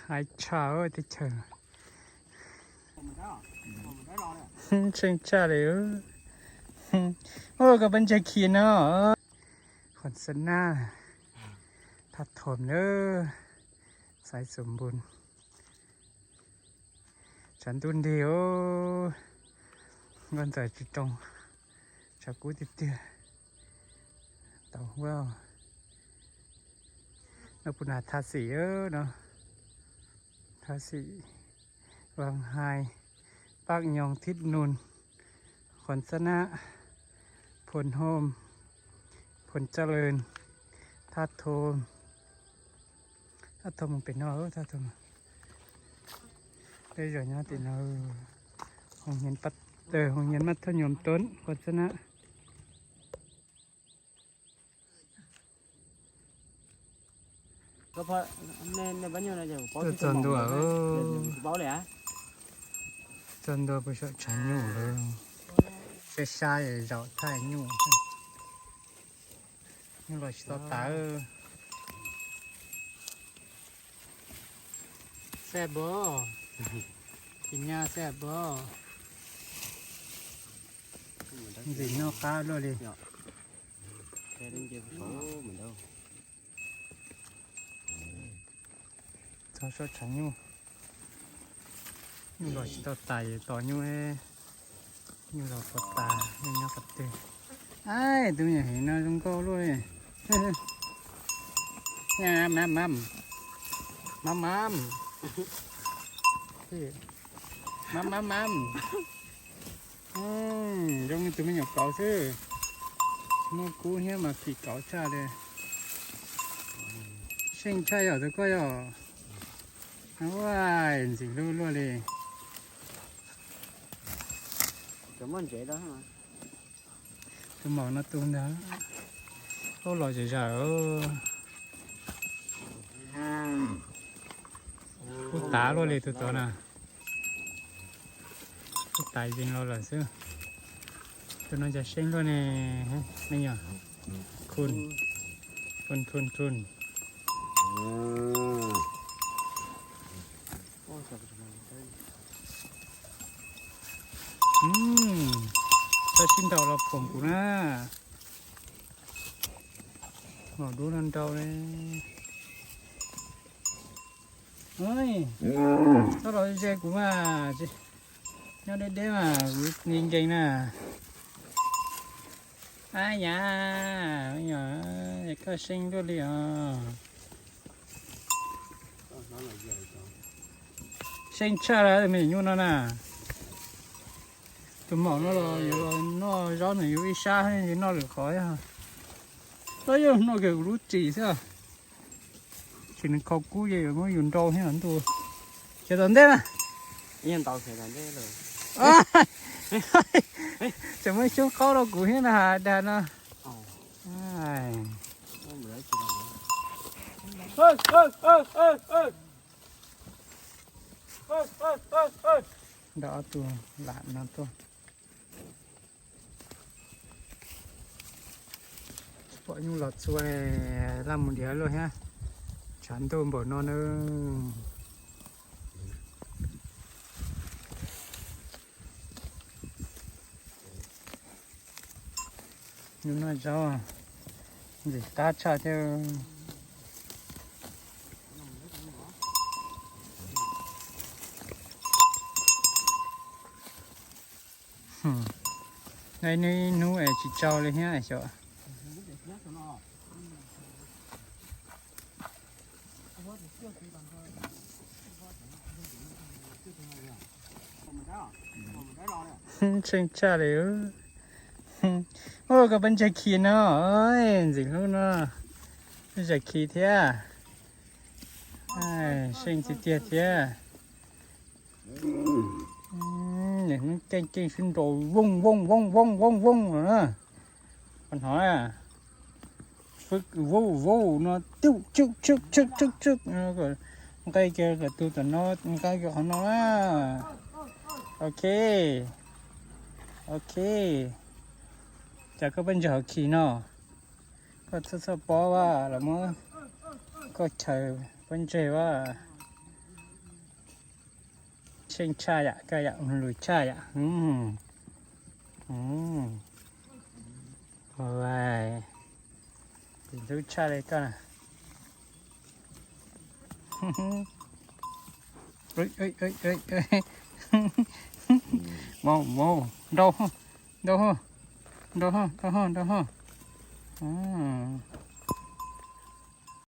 Hais tshaj teb chaws, tsheej tshaj li. Ua koj peb ntses khi no, Qhov Xab Nab, Thaj Thom lawm, Xaiv Xum Npun, tshav ntuj nrig os, nkauj ntxawm tsis roos, tshav kub tiag tiag, tau huab. No puas nag Thaj Xim no, Thaj Xim, Vam Hais, Paj Nyoog, Thib Nus, Qhov Xab Nab, Phoo Hom, Phoo Caj Lwm, Thaj Thom. Thaj Thom mus pem no, Thaj Thom. Peb zos nyob tim no, Hoo Nyiam Mab Thoj Nyoos Toob, Qhov Xab Nab. Tuaj txog ntua, txog ntua puas saum tshav nyuj lawm. Sab sab zaum thaij nyuj. Nyuj los tsis tau tas. Xab bos, tsis nyab xab bos. Ntxim noj qab luaj li. Txog saum tshav nyuj. Nyuj los tsis tau tas, tos nyuj, nyuj los puas tas, nyuj nyob qhov twg. Ai, tus me nyuam hev no zoo nkauj luaj li. Mam mam, mam mam, mam mam mam. Zoo li tus me nyuam kauv xwb, muaj kub thiab mas phim kauv tshaj li. Seej tshaj yom tus koj yom. Ua, ntxim hlub luaj li. Tus maum no tu ntag, los zam zawm. Kub tav luaj li tus tod na. Kub tav yees los lawm xwb. Tus no cas seej luaj ne, me nyuam. Khun, khun, khun, khun. Koj sib nraus los phoom kuv na. Mom dub no nrau li. Txhob los ze kuv mas, nyob deb deb mas kuv nkees nkees na. Ab yam, koj seej luaj li os. Seej tshaj li me nyuam nyuj no na. Tus maum no los yuav los noj zaub nws yuav ib sab, noj lwm qhov. Los yog noj kiag kuv lub ris xwb. Tsis nws kho kub ces yuav muab yus nrau thiab ntuj. Khiav tom ntej na. Tseem muaj xyoob qaub rau kuv thiab na has dag no. Nrau ob tug lam no tuaj. Tsis pom nyuj los txhua, laj mus diav luaj thiab. Tshav ntuj npaum no na. Nyuj noj zaub ntxim qab tshaj thiab. Nqa ib hnub es tsis tsau li thiab xyov. Seej tshaj li. Ua koj peb ntses khi no, ntxim hlub no, peb ntses khi thiab. Seej tiag tiag thiab. Keej keej sib nraus vooj vooj vooj vooj vooj vooj no na. Hnov na. Vauj vauj no, tsuj tsuj tsuj tsuj tsuj. Nqa kiag kom tus tom no, nqa kiag qhov no na. Ok. Ok. Cas koj peb ntses hauv khi no. Koj txhob txhob pob vaj los muab koj chaws peb ntses vaj. Tseeb tshaj yam, koj yam lus tshaj yam. Tus ntxub tshaj li koj na. Nrau, nrau, nrau, nrau, nrau.